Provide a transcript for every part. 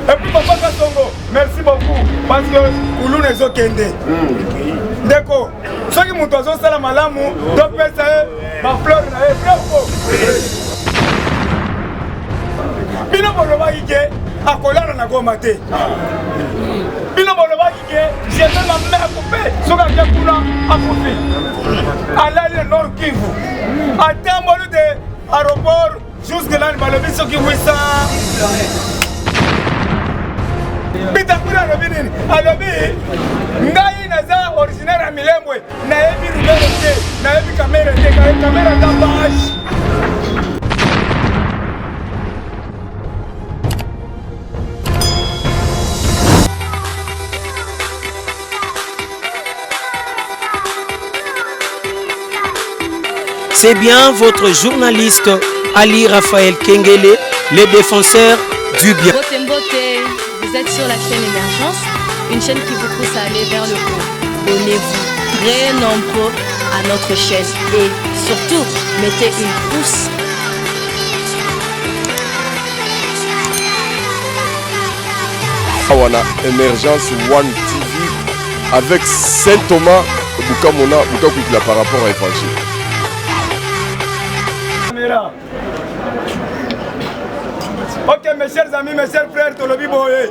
Et puis papa Kasongo, merci beaucoup parce que kuluna ezokende. Ndeko, soki moto azosala malamu, topesa ye ba fleur na ye vrai ou faux? Bino bolobaki ke akolala na Goma te. Bino bolobaki ke je vais ma mère couper soki ake kuna akufi. Alali na Nord Kivu. Atamboli de aéroport Jusque là balobi soki 800 Bitakwira alobi nini? Alobi ngai naza originaire ya Milembwe, nayebi Rubere te, nayebi Kamere te, Kamere aza bage. C'est bien votre journaliste Ali Raphaël Kengele, le défenseur du bien. Mbote Mbote, vous êtes sur la chaîne Émergence, une chaîne qui vous pousse à aller vers le haut. Donnez-vous très nombreux à notre chaîne et surtout, mettez une pouce. Awa na Emergence One TV avec Saint Thomas Bukamona Bukakwikila par rapport à évangile. Ok mes chers amis, mes chers frères, tolobi boye.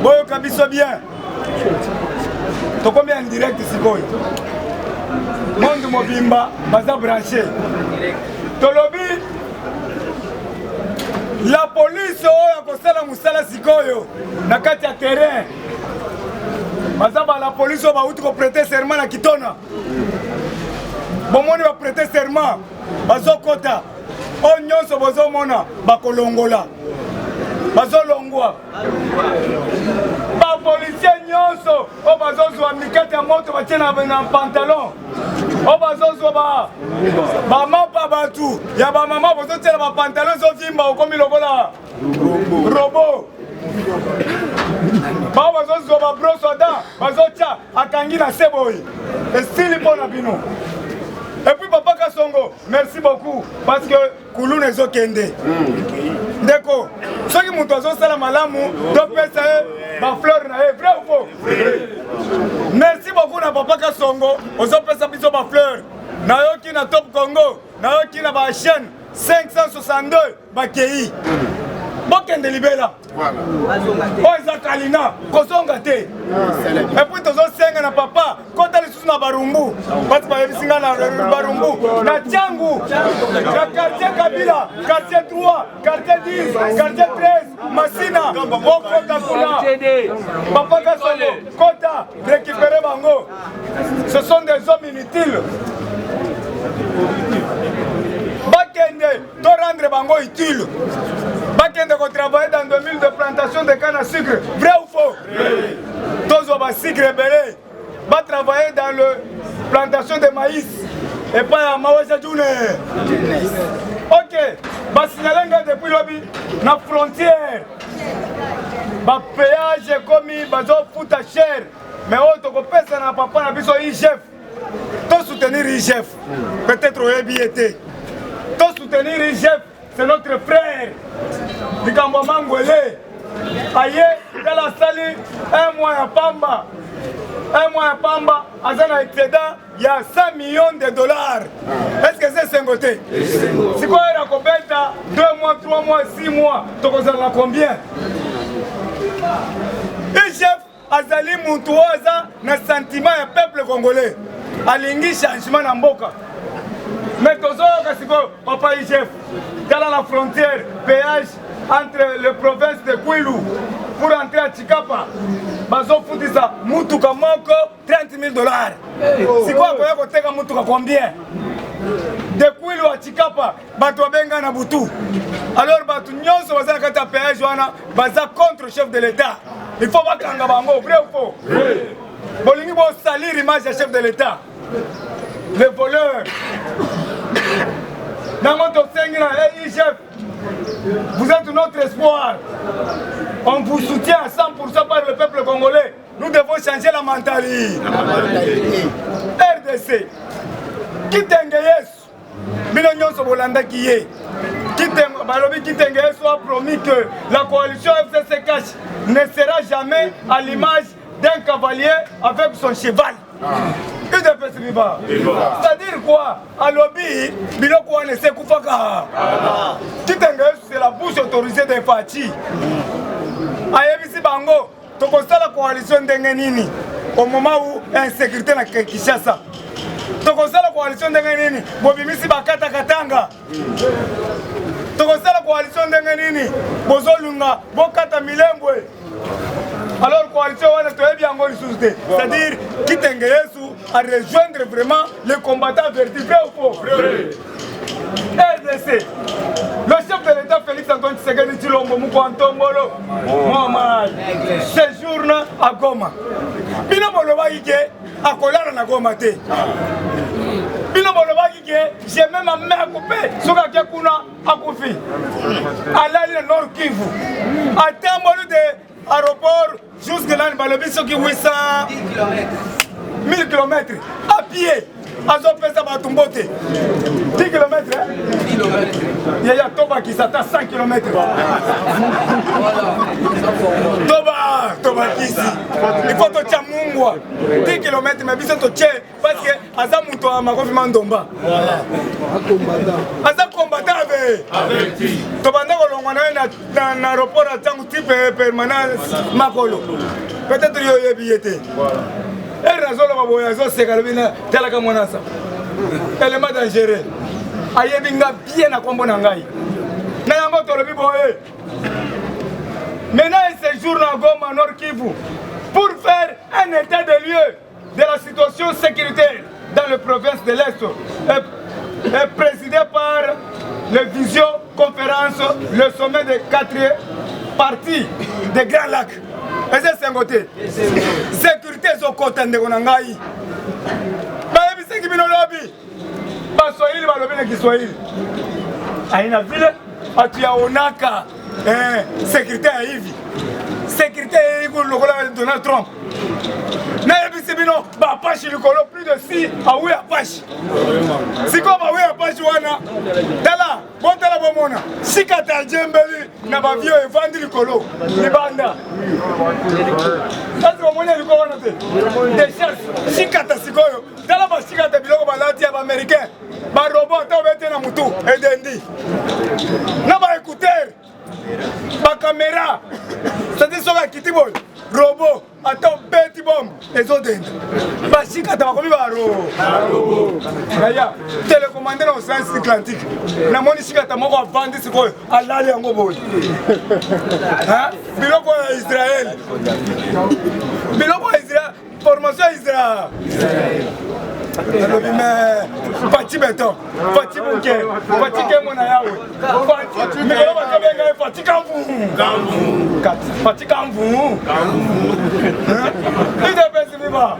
Boyoka biso bien. Tokomi en direct sikoyo. Monde mobimba baza branché. Tolobi la police oyo akosala mosala sikoyo na kati ya terrain baza ba la police oyo bauti koprete serment na kitona bomoni baprete serment bazokota oyo nyonso bozomona bakolongola bazolongwa bapolisier nyonso oyo bazozwa mikate ya moto batie na pantalon oyo bazozwa bamapa bato ya bamama bozotiela bapantalon ezovimba okomi lokola robo bao bazozwa babroso ada bazotya akangi na se boye esili mpo na bino epuis papa kasongo merci beaucoup parce que kuluna ezokende ndeko soki moto azosala malamu topesa ye bafleur na ye vrai ou faux merci beaucoup na papa kasongo ozopesa biso bafleur nayoki na top congo nayoki na bachaîne 562 bakei bokende libela oyo eza kalina kozonga te epuis tozosenga na papa kota lisusu na barumbu bati bayebisi nga na barumbu na tiangu na quartier kabila quartier 3 quartier 10 quartier 13 masina bokota kuna papa kasongo kota récupere bango ce sont des hommes inutiles bakende to rendre bango utile bakende kotravailler dans 2000 de plantation de canne à sucre vrai ou faux tozwa basucre ebele batravailler dans le plantation de maïs epai ya maweja june ok basignale ngai depuis lobi na frontière bapéage ekomi bazofuta cher mais oyo tokopesa na papa na biso igf To soutenir IGF. Peut-être oyebi ye te. To soutenir IGF, c'est notre frère. Likambo ya Mangwele. Aye, tala asali un mois ya pamba. Un mois ya pamba, aza na excédent ya 100 millions de dollars. Est-ce que c'est esengo te? Sikoyo nakobeta 2 mois, 3 mois, 6 mois, tokozala na combien? IGF Azali mutu oyo aza na sentiment ya peuple congolais, alingi changement na mboka. Mais tozoyoka sikoyo papa IGF tala na frontière péage entre les provinces de Kwilu pour entrer à Chikapa bazofutisa mutuka moko 30 000 dollars. Sikoyo akoya koteka mutuka combien? De Kwilu à Chikapa bato babenga na butu alors bato nyonso baza na kati ya péage wana baza contre chef de l'état il faut bakanga bango vrai ou faux bolingi bosalir image ya chef de l'état les voleurs nango tosengi na igf vous êtes notre espoir on vous soutient à 100% par le peuple congolais nous devons changer la mentalité rdc kitenge yesu bino nyonso bolandaki ye. Balobi Kitenge Yesu a promis que la coalition FCC Cash ne sera jamais à l'image d'un cavalier avec son cheval. UDPS viva. C'est-à-dire quoi? Alobi biloko wana ese ekufaka. Kitenge Yesu, c'est la bouche autorisée de Fatshi. Ayebisi bango tokosala coalition ndenge nini au moment où insécurité na Kinshasa, tokosala coalition ndenge nini bobimisi bakata Katanga, tokosala coalition ndenge nini bozolunga bokata Milembwe? Alors coalition wana toyebi yango lisusu te. C'est-à-dire Kitenge Yesu a rejoindre vraiment les combattants avertis. Vrai ou faux? RDC, le chef de l'État Félix Antoine Tshisekedi Tshilombo Mukwantombolo Mwamai séjourne à Goma. Bino bolobaki ke akolala na Goma te. Bino bolobaki ke j'ai même ma main coupée, soki ake kuna akufi. Alali na Nord Kivu, atamboli de aéroport jusque nani, balobi soki 800 1000 km à pied, azopesa bato mbote. 10 km yaya, tobakisa ata 100 km, toba tobakisi, il faut totya mungwa 10 km, mais biso totie parce que aza moto ya makofi mandomba, aza combattant ave tobanda kolongwa na ye na aéroport ya ntango type permanence makolo. Peut-être yo oyebi ye te. Ere azoloba boye, azoseka, alobi talaka mwanasa élément dangereux, ayebi nga bien na kombo na ngai. Na yango tolobi boye: maintenant il séjourne à Goma, Nord Kivu, pour faire un état de lieu de la situation sécuritaire dans les provinces de l'Est et présidé par le visioconférence, le sommet des quatre parties des Grands Lacs. Eza esengo te? Sécurité ezokɔta. Ndeko na ngai, bayebisaki bino lobi, Baswahili balobi na Kiswahili aina vile atuyaonaka sécurité ya hivi, sécurité eyi lokola Donald Trump. Nayebisi bino, bapashi likolo, plus de 6 awi apashi. Sikoyo bawi apashi wana, tala, botala, bomona sikata ajembeli na bavio evandi likolo libanda. Kasi bomoni eliko wana te, décharge sikata. Sikoyo tala basikata, biloko balati ya baaméricain, barobot, ata obete na mutu edendi, na baécouteur, bacaméra. C'est-à-dire soki akiti boye, robot, ata obeti bombe, ezodenda. Basikata bakomi baro yaya télécommande na océan Atlantique. Namoni sikata moko avandi sikoyo, alali yango boye, biloko ya Israel, biloko ya Israel, formation ya Israel. Nalobi me Fatshi Béton, Fatshi buke, Fatshi kemo na yawe, mikolo bakabenga ye Fatshi Kamvu, Fatshi Kamvu. UDPS viva!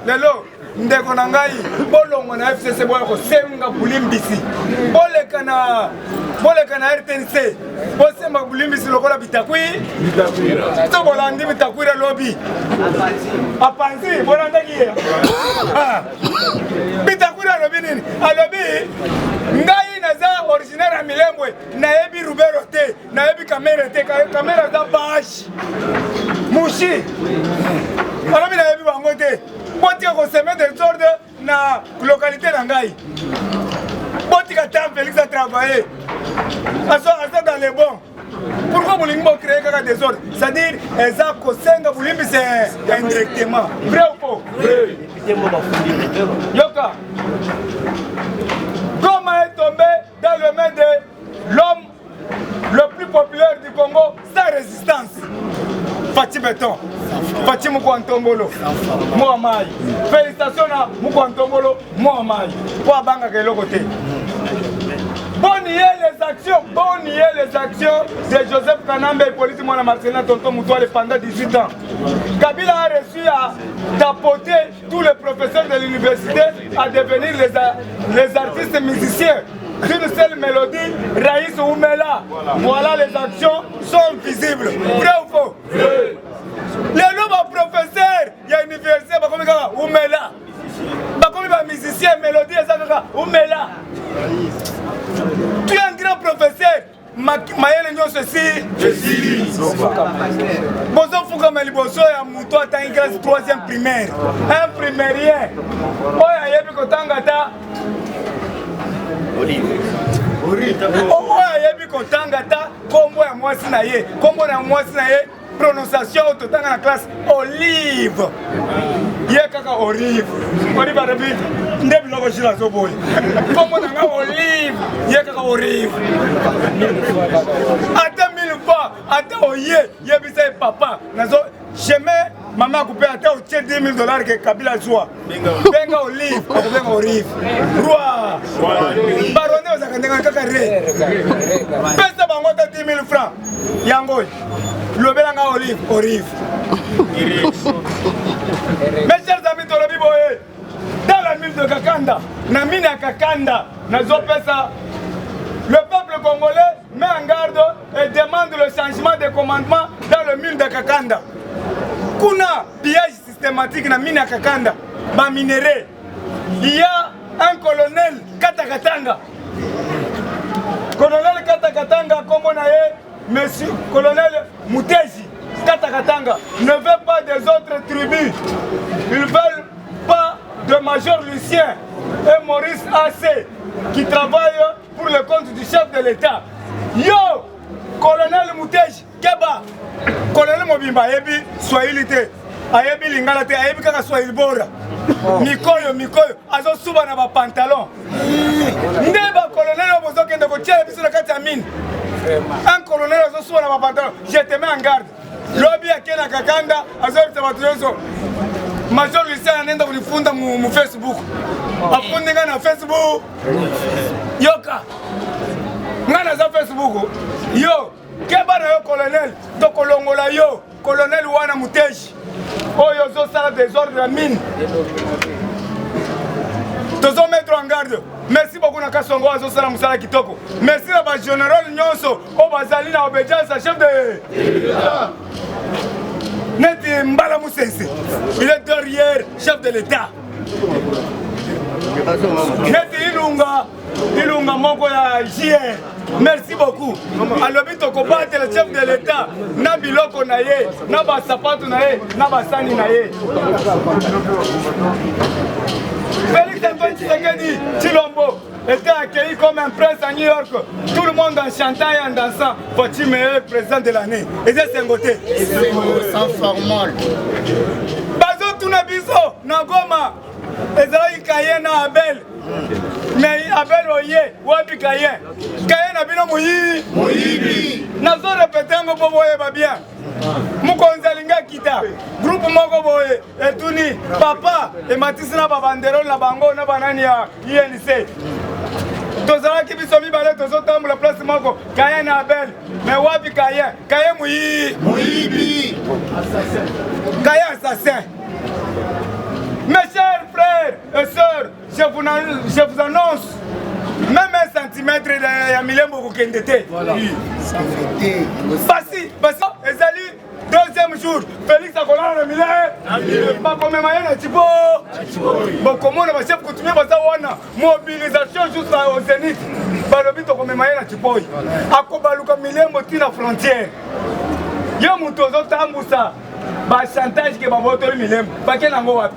Lelo ndeko na ngai, bolongwa na FCC, boya kosenga bulimbisi, boleka na RTNC, bosemba bulimbisi lokola Bitakwi. So bolandi Bitakwira lobi apanzi, bolandaki ye. Bitakwira alobi nini? Alobi ngai naza originaire ya Milembwe, nayebi Rubero te, nayebi Kamerhe te. Kamerhe aza bashe mushi. Alobi nayebi bango te, botika kosemer désordre na localité na ngai, botika tant Félix a travaillé, aza dans le bon. Pourquoi bolingi bocréer kaka désordre? C'est-à-dire eza kosenga bolimbisi indirectement. Vrai ou faux? Yoka, Goma est tombé dans le main de l'homme le plus populaire du Congo sans résistance, Fatshi Béton, Fatshi Mukwantombolo mwa mai. Félicitation na Mukwantombolo mwa mai, mpo abangaka eloko te. Bonne les actions, bonne les actions de Joseph Kanambe et Hippolyte Mwana Marcelin Tonton Moutoile pendant 18 ans. Kabila a reçu à tapoter tous les professeurs de l'université à devenir les artistes musiciens d'une seule mélodie, Raïs Oumela. Voilà, les actions sont visibles. Vrai ou faux? Les nouveaux professeurs, il y a une université, Oumela. Bakomi bamusicien, mélodie eza kaka Oumela. Tu es un grand professeur. Bozofukama liboso ya moto atangi classe 3e primaire, un primairien oyo ayebi kotanga ata oyo ayebi kotanga ata nkombo ya mwasi na ye, nkombo na mwasi na ye prononciation oyo totanga na classe, Olive, ye kaka Olive. Olive alobi nde biloko jile azoboya nkombo na nga Olive, ye kaka Olive. Ata mille fois, ata oye yebisa ye papa nazo jamais mama akupe, ata otie 10 000 dollars ke Kabila azwa, benga Olive, akobenga Olive. Roi barwandais bazalaka ndenge kaka re pesa bango ata 10 000 francs yango oyo lobelanga Olive, Olive. Mes chers amis, tolobi boye, dans la mine de Kakanda, na mine ya Kakanda, nazopesa le peuple congolais met en garde et demande le changement de commandement dans le mine de Kakanda. Kuna pillage systématique na mine ya Kakanda, baminerais. Il y a un colonel Katakatanga, colonel Katakatanga, kombo na ye monsieur colonel Mutezi Katakatanga, ne veut pas des autres tribus. Ils veulent pas de major Lucien et Maurice AC qui travaillent pour le compte du chef de l'État. Yo, colonel Mutezi, keba. Colonel mobimba ayebi swahili te, ayebi lingala te, ayebi kaka swahili bora. Mikoyo mikoyo azosuba na bapantalon. Nde bacolonel oyo bozokende kotiela biso na kati ya mine, un colonel azosuba na bapantalon, je te mets en garde. Lobi ake na Kakanda, azoyebisa bato nyonso major Lucien anenda kolifunda mu Facebook, afundi ngai na Facebook. Yoka, ngai naza Facebook. Yo keba na yo colonel, tokolongola yo colonel wana Muteji oyo ozosala désordre ya mine, tozomettre en garde. Merci beaucoup na Kasongo, azosala mosala kitoko. Merci na bagénéral nyonso oyo bazali na obédience ya chef de neti Mbala Musense, il est derrière chef de l'État, neti Ilunga, Ilunga moko ya JR. Merci beaucoup. Alobi tokobatela chef de l'État na biloko na ye, na basapatu na ye, na basani na ye. Félix Antoine Tshisekedi Tshilombo était accueilli comme un prince à New York. Tout le monde en chantant et en dansant. Fatshi, meilleur président de l'année. Et c'est Sengote. Sans formol. Bazotuna biso na Goma. Ezalaki Caïn na Abel. Mais Abel oye, wapi Caïn? Caïn na bino moyibi. Moyibi. Nazo répéter yango mpo boyeba bien. Mokonzi alingi akita, groupe moko boye etuni papa, ematisi na babanderole na bango na banani ya UNC. Tozalaki biso mibale, tozotambola place moko, Caïn na Abel, mais wapi Caïn? Caïn moyibi. Moyibi. Caïn assassin. Mes chers frères et sœurs, je vous annonce, même un centimètre ya Minembwe kokende te. Basi basi, ezali deuxième jour, Félix akolala na mile, bakomema ye na Tipo. Bokomona bachef coutumier baza wana, mobilisation jusqu'à au zénith. Balobi tokomema ye na Tipoi, akobaluka Minembwe ntina frontière. Ye moto ozotambusa bachantage ke babotoli Minembwe, bake nango wapi?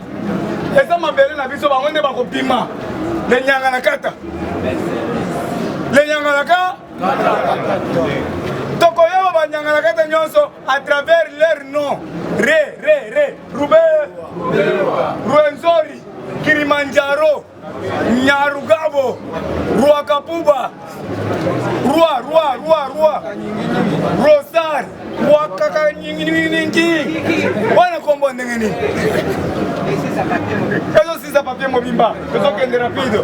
Eza mabele na biso, bango nde bakopima lenyanga na kata, lenyanga na ka. Tokoyeba banyanga na kata nyonso à travers leur nom: re re re rube, Rwenzori, Kilimanjaro, Nyarugabo, Rwakapuba, Roi Roi Roi Roi Rosar, Rwakaka nyinginingi wana. Kombo ndenge nini? Ezosisa papier mobimba, tozokende rapide.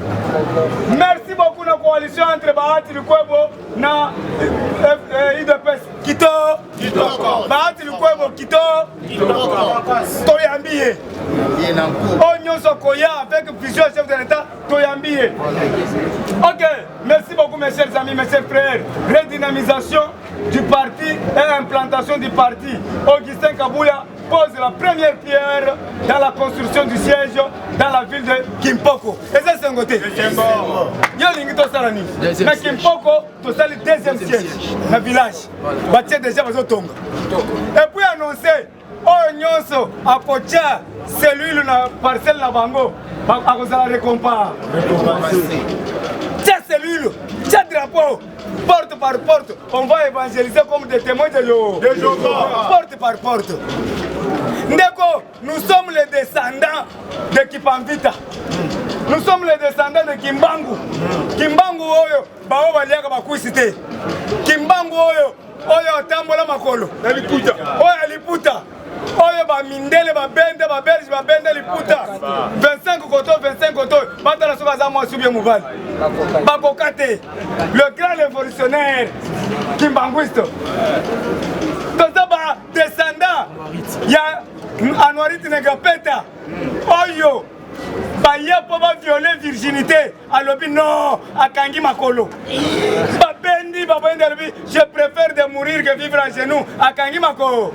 Merci beaucoup na coalition entre Bahati Lukwebo na UDPS. Kito Bahati Lukwebo, kito toyambi ye. Oyo nyonso koya avec vision ya chef de l'État, toyambi ye. Ok, merci beaucoup, mes chers amis, mes chers frères. Redynamisation du parti et implantation du parti, Augustin Kabouya. pose la première pierre dans la construction du siège dans la ville de Kimpoko. Eza esengo te. Yo olingi tosala nini? Na Kimpoko tosali deuxième siège na village. Batie déjà bazotonga. Et puis annoncer oyo nyonso akotya cellule na parcelle na bango akozala récompense. Tia cellule, tia drapeau porte par porte, on va évangéliser comme des témoins de Jéhovah. Porte par porte. Ndeko, nous sommes les descendants de Kipamvita. Nous sommes les descendants de Kimbangu. Kimbangu oyo, bao baliaka bakwisi te. Kimbangu oyo, oyo atambola makolo. Oyo aliputa. Oyo ba mindele ba bende ba belge ba bende liputa. 25 koto 25 koto batala soki aza mwasi ou bien mobali. Bakoka te. Le grand révolutionnaire kimbanguiste. Toza ba descendant ya Anuarite Nengapeta oyo baye mpo baviole virginité alobi non akangi makolo babendi babendi alobi je préfère de mourir que vivre à genoux akangi makolo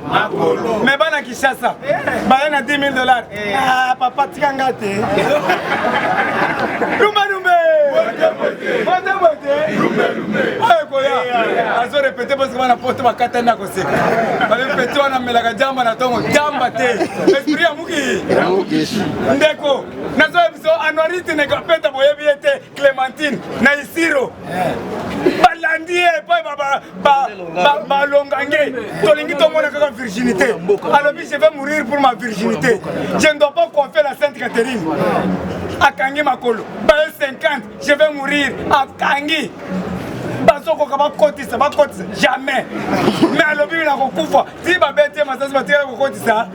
mais bana Kinshasa baye na 10 000 dollars ah, papa tika nga te lumbe lumbe mwete mwete oyo ekoya azo répéter parce que bana poto bakatani na koseka barepete wana amelaka jamba na ntongo jamba te esprit ya muki ndeko nazoya biso anuarite nekapeta boyebi ye te clémentine na isiro balandi ye epai balonga nge tolingi tomona kaka virginité alobi je vais mourir pour ma virginité je ne dois pas coiffer la sainte catherine akangi makolo baye 50 je vais mourir akangi bazokoka bakotisa bakotisa jamais mais alobi nakokufa ti babeti ye masasi batikala kokotisa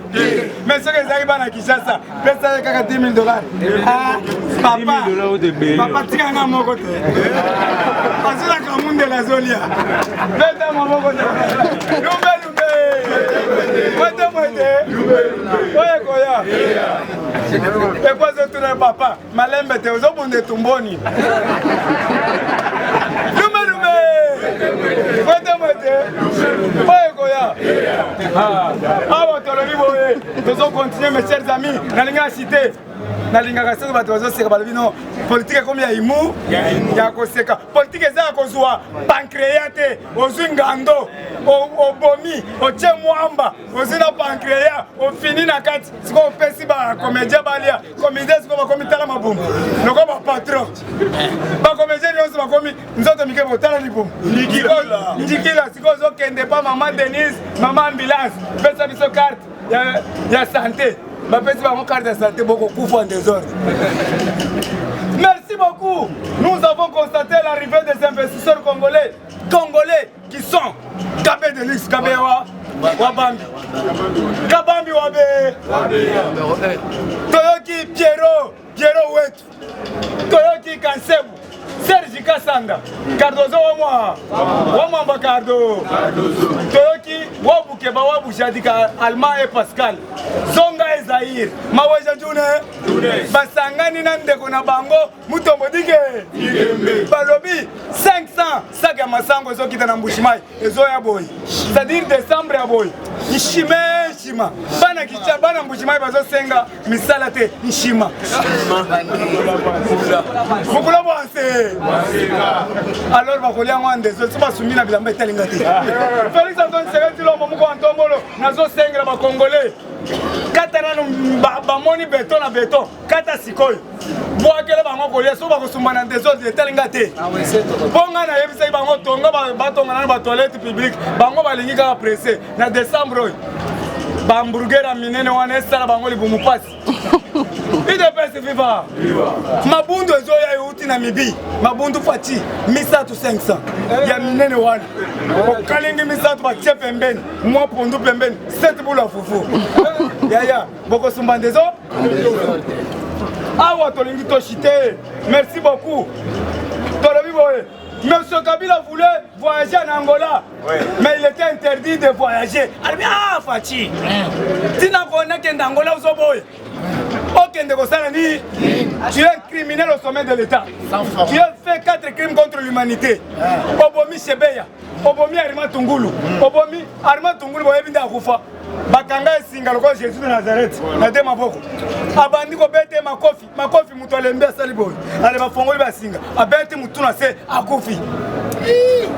mais soki ezalaki bana kinshasa pesa ye kaka 10 000 dollars ah, papa papa tika nga moko te azolaka mundele azolia beta maboko te lumbe lumbe mwete mwete oyo ekoya epo azotuna papa malembe te ozobunda etumboni lume lume mwete mwete oyo ekoya ah, awa tolobi boye tozokontinue mes chers amis nalingi asite nalingaka soki bato bazoseka balobi no politike ekomi ya imu ya koseka politike eza ya kozwa pancrea te ozwi ngando obomi otie mwamba ozwi na pancrea ofini na kati sikoyo opesi bacomédien balia comédien sikoyo bakomi tala mabumu loko bapatron bacomédien nyonso bakomi nzoto mike botala libumu njikila sikoyo ozokende pa mama denise mama ambulance pesa biso carte ya, ya sante bapesi bango carte ya sante bokokufa en désordre Merci beaucoup. Nous avons constaté l'arrivée des investisseurs congolais, congolais qui sont Kabé de luxe, Kabé wa Wabambi. Kabambi wabe. Toyoki Pierrot, Pierrot wetu. Toyoki Kansebu. Serge Kasanda, Cardozo wa mwa wa mwamba Cardo. Toyoki Wabukeba Wabushadika Allemand et Pascal. Zonga et Zaïre. Maweja June. Basangani na ndeko na bango Mutombo dike balobi 500 sac ya masango ezokita na mbushimai ezoya boye c'est-à-dire décembre ya boye nshima nshima bana kicha bana mbushimai bazosenga misala te nshima mokolo bwanse alors bakolia yango andezo so basumbi na bilamba etalinga te félix antoine tshisekedi tshilombo moko ya ntombolo nazosengela bacongolais kata nano bamoni beton na beton kata sikoyo bwakela bango kolia so bakosumba na desordre etali nga te mpo ngai nayebisaki bango tonga batonga nano batoilette publique bango balingi kaka presse na décembre oyo bahamburger ya minene wana esala bango libumu mpasi idps viva mabundu ezoya euti na mibi mabundu fati misato 500 ya minene wana okalingi misato batie pembeni mwa pondu pembeni 7 bula fufu yaya bokosumba ndezo awa tolingi toshite merci beaucoup tolobi boye Monsieur Kabila voulait voyager en Angola, ouais. mais il était interdit de voyager. Alobi ah Fatshi. Tina kona kenda Angola ozoboye. Okende kosala nini? Tu es un criminel au sommet de l'État. Tu as fait quatre crimes contre l'humanité. Obomi Chebeya. Obomi Armand Tungulu, obomi Armand Tungulu, boyebi nde akufa. Bakanga esinga lokola Jésus de Nazareth na de maboko. Abandi kobete makofi, makofi moto alembi asali boye. Ale bafongoli basinga, abeti mutu na se akufi.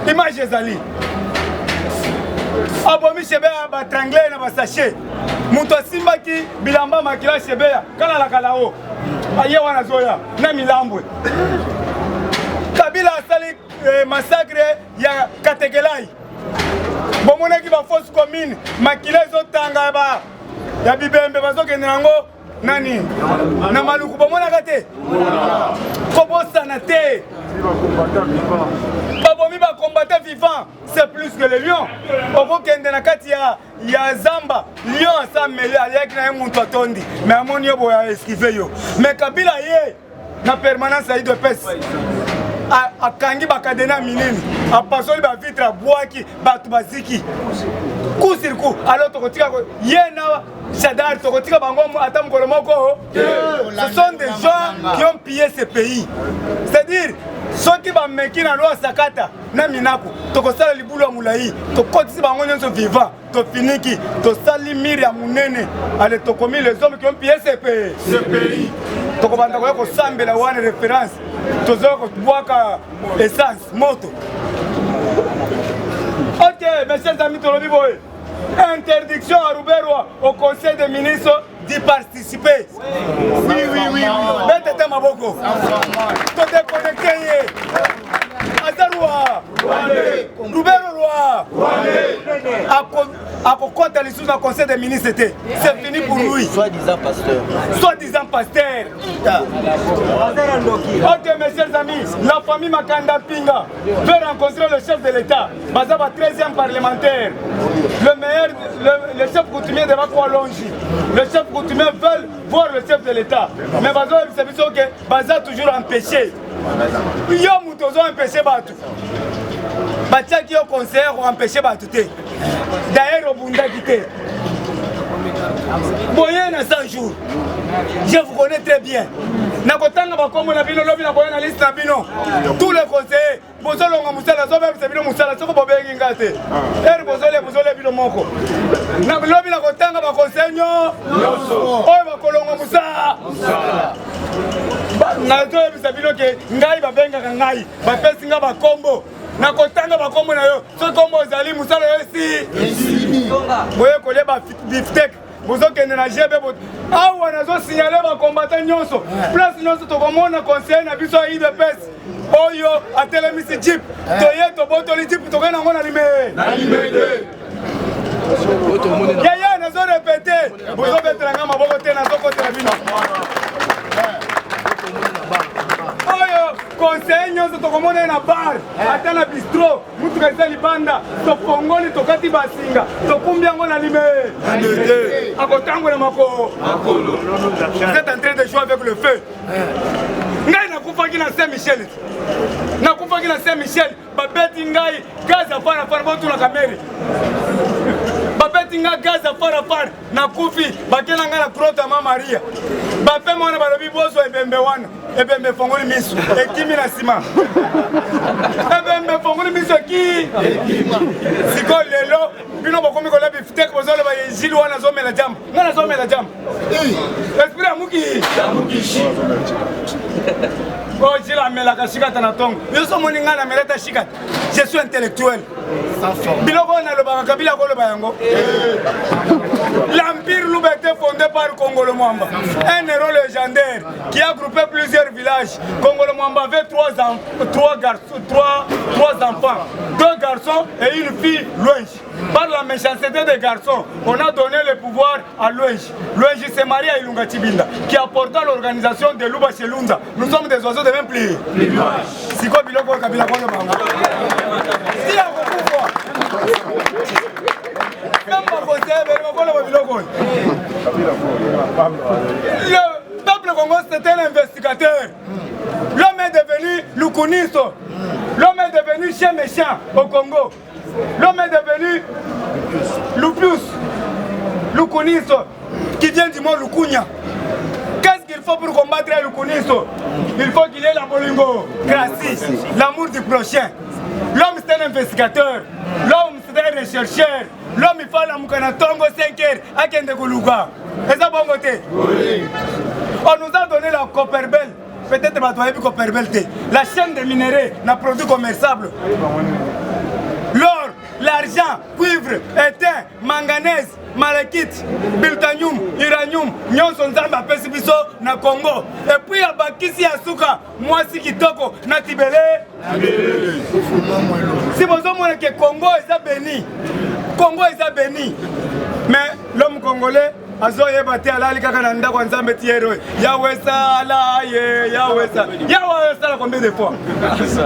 Image ezali. Abomi Chebeya ba trangle na ba sachet. Moto asimbaki bilamba makila Chebeya kala la kala o. Aye wana zoya na milambwe. Kabila asali eh, massacre ya Kategelai. Bomonaki ba fosse commune makila ezotanga ba ya bibembe bazokende yango nani na maluku bomonaka te kobosana te babomi bacombatant vivant c'est plus que le lion okokende na kati ya, ya zamba lion asa meli aliaki na ye moto atondi me amoni yo boye aesquive yo me kabila ye na permanence ya udps akangi bakadena minene apasoli bavitre abwaki bato baziki coup sur coup alors tokotika ye na shadar tokotika bango ata mokolo moko. Ce sont des gens qui ont pillé ce pays, c'est-à-dire soki bameki na loi sakata na minaku tokosala libulu ya molai tokotisi bango nyonso vivant tofiniki tosali mire ya monene ale tokomi les hommes qui ont pillé ce pays, ce pays. Tokobanda koya kosambela wana référence tozoya kobwaka essence moto. Ok, mes chers amis, tolobi boye interdiction à Ruberwa au conseil des ministres d'y participer. Oui, oui, oui. Bete te maboko. To déconnecter ye. Azarua. Rubero roi. Akokota lisusu na conseil des ministres te. C'est fini pour lui. Soi-disant pasteur. Soi-disant pasteur. Ok, mes chers amis, la famille Makanda Pinga veut rencontrer le chef de l'État. Bazaba 13e parlementaire. Le meilleur, le chef coutumier de Bakwa Longi. Le chef coutumier veut voir le chef de l'État. Mais Baza, Baza toujours empêché. Yo muto ozo empêché batu. Batiaki yo conseiller ko empêché batu te. D'ailleurs obundaki te. Boye na 100 jours. Je vous connais très bien. Nakotanga bakombo na bino lobi nakoya na liste na bino. Tous les conseillers bozolonga mosala azobebisa bino mosala soko bobengi nga te ere bozolia bozolia bino moko. Lobi nakotanga baconseil nyonso oyo bakolonga mosala. Nazoyebisa bino ke ngai babengaka ngai bapesi nga bakombo nakotanga bakombo na yo soki kombo ozali mosala yo esi boye kolia ba biftek bozokende na GB awa nazosignale bakombata nyonso place nyonso tokomona conseiller na biso ya UDPS oyo atelemisi jeep toye tobotoli jeep tokei nango na lime yaya nazo repete bozobetela nga maboko te nazokotela bino oyo conseiller nyonso tokomona ye na bar ata na bistro mutuka eza libanda tofongoli tokati basinga tokumbi yango na lime akotangola makolo. Vous êtes en train de jouer avec le feu. Ngai nakufaki na Saint Michel, nakufaki na Saint Michel, babeti ngai gaz ya farafara, botunaka mere babeti ngai gaz ya farafara nakufi, bakela ngai na grotte ya ma Maria bapema wana balobi bozwa ebembe wana ebembe efongoli miso ekimi na nsima ebembe efongoli miso eki sikoyo lelo bino bokomi kolia biftek bozoloba jile wana azomela jamba ngai nazomela jamba esprit ya muki oyo jile amelaka shikata na ntongo yo so omoni ngai namela ta shikata. Je suis intellectuel. Biloko oyo nalobaka Kabila akoloba yango. L'empire Luba était fondé par Kongolo Mwamba, un héros légendaire qui a groupé plusieurs villages. Kongolo Mwamba avait trois, trois, garçons, trois, trois enfants, deux garçons et une fille, Luenji. Par la méchanceté des garçons, on a donné le pouvoir à Luenji. Luenji s'est marié à Ilunga Chibinda, qui apporta l'organisation de Luba Chelunda. Nous sommes des oiseaux de même pli. Siko biloko Kabila koloba yango. Si akokufa. Même bakonseiller bele bakoloba biloko oyo. Le peuple congolais, c'était un investigateur. L'homme est devenu Lukuniso. L'homme est devenu chien méchant au Congo. L'homme est devenu Lupius, Lukuniso, qui vient du mot Lukunya. Qu'est-ce qu'il faut pour combattre Lukuniso? Il faut qu'il ait la bolingo, grâce, l'amour du prochain. L'homme c'est un investigateur, l'homme c'est un rechercheur, l'homme il faut alamuka na ntongo 5 heures akende koluka. Eza bongo te? On nous a donné la Copperbel. Peut-être bato bayebi Copperbel te. La chaîne de minerais na produit commerçable. L'or, l'argent, cuivre, étain, manganèse, malakite, biltanium, uranium, nyonso Nzambe apesi biso na Congo. Et puis abakisi ya suka mwasi kitoko na tibele. Si bozomona ke Congo eza béni, Congo eza béni, mais l'homme congolais azoyeba te, alali kaka na ndako ya Nzambe ti ero yawe sala ye yawe sala yawe sala combien de fois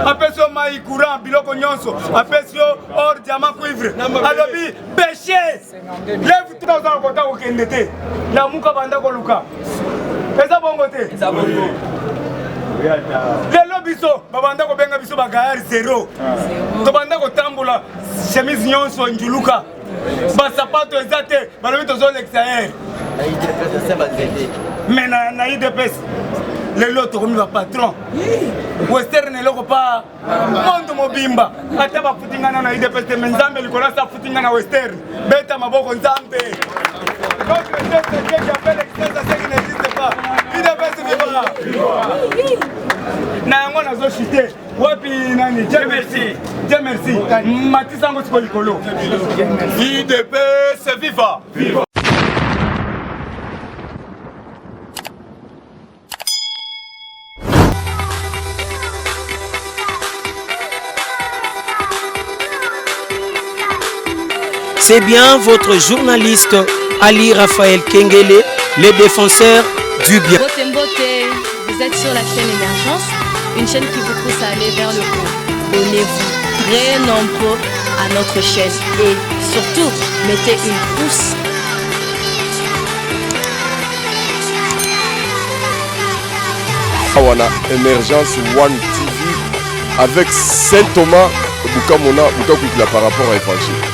apesi yo mai, courant, biloko nyonso, apesi yo or, diamant, cuivre, alobi péché lève tout oza kota kokende te, lamuka, banda koluka. Eza bongo te? Lelo biso babanda kobenga biso bagayar zero, tobanda kotambola chemise nyonso njuluka, basapato eza te, balobi tozolekisa ere mais na UDPS lelo tokomi bapatron western, eloko pa monde mobimba. Ata bafuti nga na UDPS te, mais Nzambe likolo asa afuti nga na western. Beta maboko. Nzambe, notre Dieu, c'est Dieu qui appelle l'existence à ce qui n'existe pas. UDPS viva! Na yango nazoshite wapi? Nani? Dieu merci, Dieu merci. Matisa yango siko likolo. UDPS viva! Viva! C'est bien votre journaliste Ali Raphaël Kengele, le défenseur du bien. Mbote Mbote, vous êtes sur la chaîne Émergence, une chaîne qui vous pousse à aller vers le haut. Abonnez-vous très nombreux à notre chaîne et surtout, mettez une pouce. Awa na Émergence One TV avec Saint Thomas Bukamona Bukakwikila par rapport à évangile.